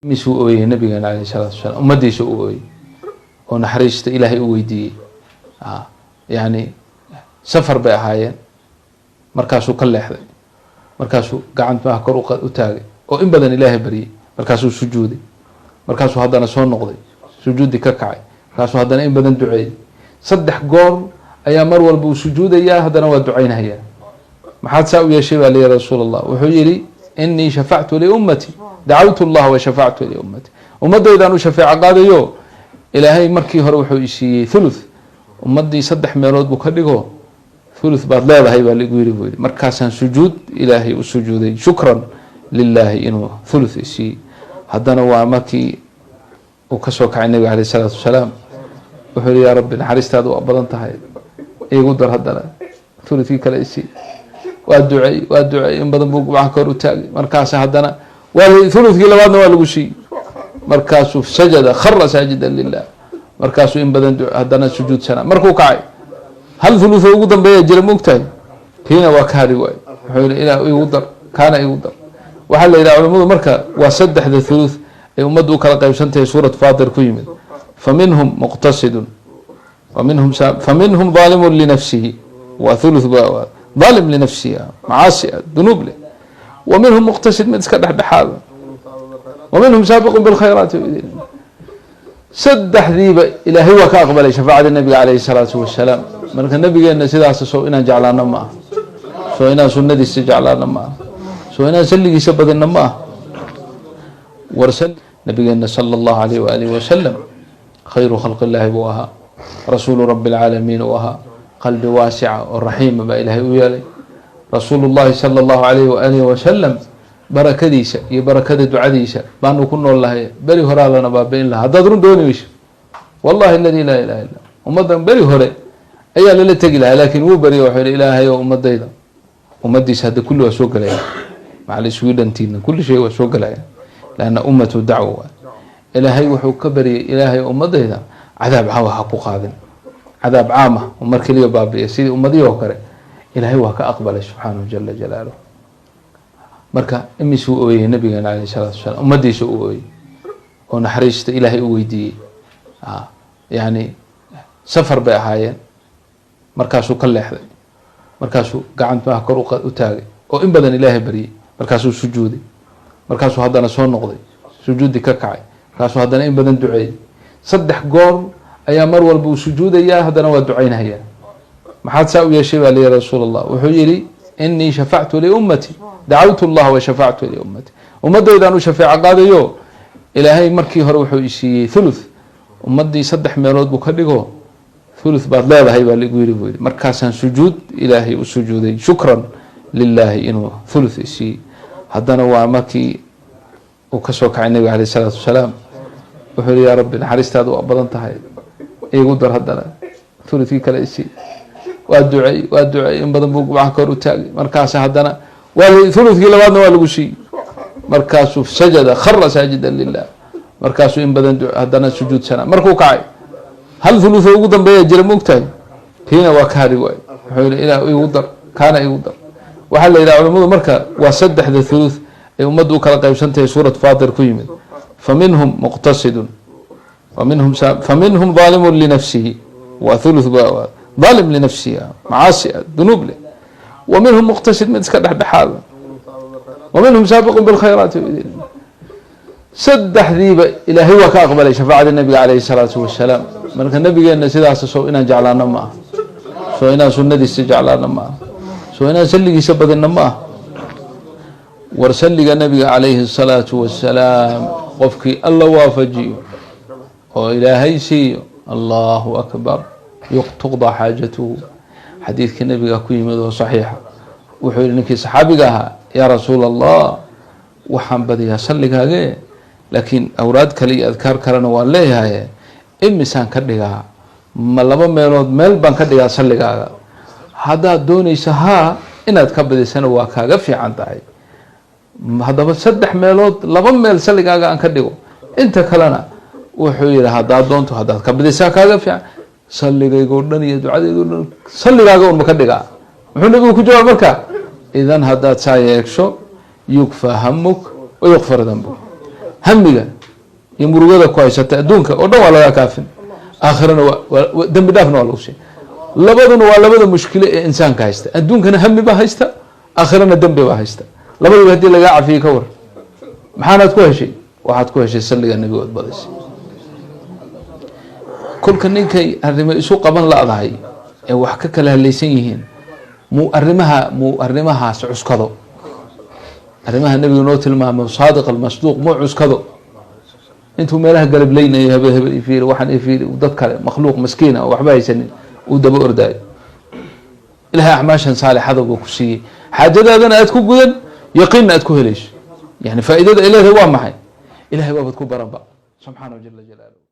Misuu ooyey nabigeena alayh salaatu wasalaam, ummadiisa u ooyey oo naxariista Ilaahay u weydiiyey. Yani safar bay ahaayeen, markaasuu ka leexday, markaasuu gacantaha kor u taagay oo in badan Ilaahay baryey, markaasuu sujuuday, markaasuu haddana soo noqday, sujuudi ka kacay, markaasuu haddana in badan duceeyey. Saddex goor ayaa mar walba uu sujuudayaa, haddana waa ducaynhayaa. "Maxaad saa u yeeshay?" baa liya "Rasuul Allah." Wuxuu yihi: "Inii shafactu liummati, dacawtu llaha wa shafactu liummati." Ummaddaydaan u shafeeco qaadayo. Ilaahay markii hore wuxuu isiiyey thuluth, ummaddii saddex meelood buu ka dhigo, "Thuluth baad leedahay" baa laigu yiri buu yihi. Markaasaan sujuud Ilaahay u sujuuday, shukran lilahi inuu thuluth isiiyey. Haddana waa markii uu kasoo kacay nabiga alayh isalaatu wasalaam, wuxuu yihi: "Yaa Rabbi, naxariistaadu waa badan tahay, igu dar haddana, thuluthkii kale isii." Waa ducey, waa ducey, in badan buu gacan kor u taagay, markaas haddana waa thuluthkii labaadna waa lagu siiyey. Markaasuu sajada, khara saajidan lilah, markaasuu in badan haddana sujuudsanaa. Markuu kacay, hal thulutho ugu dambeeya jira, ma ogtahay? Kiina waa ka hari waay. Wuxuu yihi: "Ilaah, igu dar, kaana igu dar." Waxaa la yidhaha culamadu marka waa saddexda thuluth ay ummaddu u kala qaybsantahay, suurat Fatir ku yimid: fa minhum muqtasidun, wa minhum fa minhum daalimun linafsihi, waa thuluth daalim linafsihi, macaasi dunuub leh, wa minhum muqtasid, mid iska dhexdhexaada, wa minhum saabiqun bilkhayraati. Saddexdiiba Ilaahay waa ka aqbalay shafaacada nabiga calayhi salaatu wasalaam. Marka nabigeena sidaas soo inaan jeclaano ma aha? Soo inaan sunadiisa jeclaano ma aha? Soo inaan salligiisa badino ma aha? War, nabigeena sala allahu alayh waalihi wasalam khayru khalqi illaahi buu ahaa, rasuulu rabbi alcaalamiin uu ahaa, qalbi waasica oo raxiima baa Ilaahay u yeelay. Rasuulu llahi sala allahu alayh waalihi wasalam barakadiisa iyo barakada ducadiisa baanu ku nool lahay. Beri horaa lana baabi'in lahaa haddaad run dooni weyso. Wallahi aladi laa ilaha illa, ummaddan beri hore ayaa lala tegi lahaa, laakin wuu beriya. Wuxuu yihi: "Ilaahay oo ummadayda." Ummadiisa hadda kulli waa soo gelaya, macali Swedentina kulli shay waa soo gelaya, lanna ummatu dacwa waay. Ilaahay wuxuu ka baryay: "Ilaahay, ummadayda cadaab caawa ha ku qaadin, cadaab caam ah oo mar keliya baabi'iya sidii ummadihii oo kale." Ilaahay waa ka aqbalay subxaanahu jala jalaaluh. Marka imisuu ooyey nabigeena alayh salaatu wasalaam, ummadiisa u ooyey oo naxariista Ilaahay u weydiiyey. Yani safar bay ahaayeen, markaasuu ka leexday, markaasuu gacantaha kor u taagay oo in badan Ilaahay baryey, markaasuu sujuuday, markaasuu haddana soo noqday, sujuudi ka kacay, markaasuu haddana in badan duceeyey. Saddex goor ayaa mar walba uu sujuudayaa, haddana waa ducaynhayaa. "Maxaad saa u yeeshay?" baa liya "Rasuul Allah." Wuxuu yihi: "Inii shafactu liummati, dacawtu llaha wa shafactu liummati." Ummaddaydaan u shafeeco qaadayo. Ilaahay markii hore wuxuu isiiyey thuluth, ummaddii saddex meelood buu ka dhigo, "Thuluth baad leedahay" baa laigu yiri buu yihi. Markaasaan sujuud Ilaahay u sujuuday, shukran lilahi inuu thuluth isiiyey. Haddana waa markii uu kasoo kacay nabiga alayh isalaatu wasalaam, wuxuu yihi: "Yaa Rabbi, naxariistaadu waa badan tahay, igu dar haddana, thuluthkii kale isii." Waa ducey, waa ducey, in badan buu gacan kor u taagay, markaas haddana waa thuluthkii labaadna waa lagu siiyey. Markaasuu sajada, khara saajidan lilah, markaasuu in badan haddana sujuudsanaa. Markuu kacay, hal thulutho ugu dambeeya jira, ma ogtahay? Kiina waa ka hari waay. Wuxuu yihi: "Ilaah, igu dar, kaana igu dar." Waxaa la yidhaha culamadu marka waa saddexda thuluth ay ummaddu u kala qaybsantahay, suurat Fatir ku yimid: fa minhum muqtasidun, wa minhum fa minhum daalimun linafsihi, waa thuluth daalim linafsihi, macaasi dunuub leh, wa minhum muqtasid, mid iska dhexdhexaada, wa minhum saabiqun bilkhayraati. Saddexdiiba Ilaahay waa ka aqbalay shafaacada nabiga calayhi salaatu wasalaam. Marka nabigeena sidaas soo inaan jeclaano ma aha? Soo inaan sunadiisa jeclaano ma aha? Soo inaan salligiisa badino ma aha? War, salliga nabiga calayhi الsalaatu wasalaam qofkii Alla waafajiyo oo Ilaahay siiyo, Allahu akbar, tuqdaa xaajatuhu. Xadiidka nabiga ku yimid oo saxiixa, wuxuu yihi ninkii saxaabiga ahaa: "Yaa Rasuul Allah, waxaan badiyaa salligaage, laakiin awraad kale iyo adkaar kalena waan leeyahay, imisaan ka dhigaa? Ma laba meelood meel baan ka dhigaa salligaaga? Haddaad doonaysa haa inaad ka badisana, waa kaaga fiican tahay. Haddaba saddex meelood laba meel salligaaga aan ka dhigo, inta kalena?" Wuxuu yihi: "Haddaad doonto, haddaad ka badisaa, kaaga fiican. Salligaygo dhan iyo ducadaydo dhan salligaaga un ma ka dhigaa?" Muxuu nabigu ku jawaab marka? "Idan haddaad saa yeegsho, yukfa hamuk wa yukfar dambuk." Hamiga iyo murugada ku haysata adduunka oo dhan waa lagaa kaafin, aakhirana waa dembi dhaafna waa lagu siin. Labaduna waa labada mushkilo ee insaanka haysta. Adduunkana hami baa haysta, aakhirana dembi baa haysta. Labadiba haddii lagaa cafiyey, ka war, maxaanaad ku heshay? Waxaad ku heshay salliga Nebiga ood badaysay. Kolka ninkay arrimo isu qaban la-dahay ee wax ka kala halaysan yihiin, muu arrimahaas cuskado, arrimaha Nebiga noo tilmaamo, saadiq almasduuq, muu cuskado. Intuu meelaha galablaynayo, hebel hebel ifiiri, waxaan ifiiri, dad kale, makhluuq maskiina oo waxba haysanin uu daba ordaayo, Ilahay acmaashan saalixada buu ku siiyey, xaajadaadana aad ku gudan, yaqiinna aad ku helayso. Yani faa'iidada ay leedahay waa maxay? Ilahay baabad ku baranba, subxaanahu jala jalaaluh.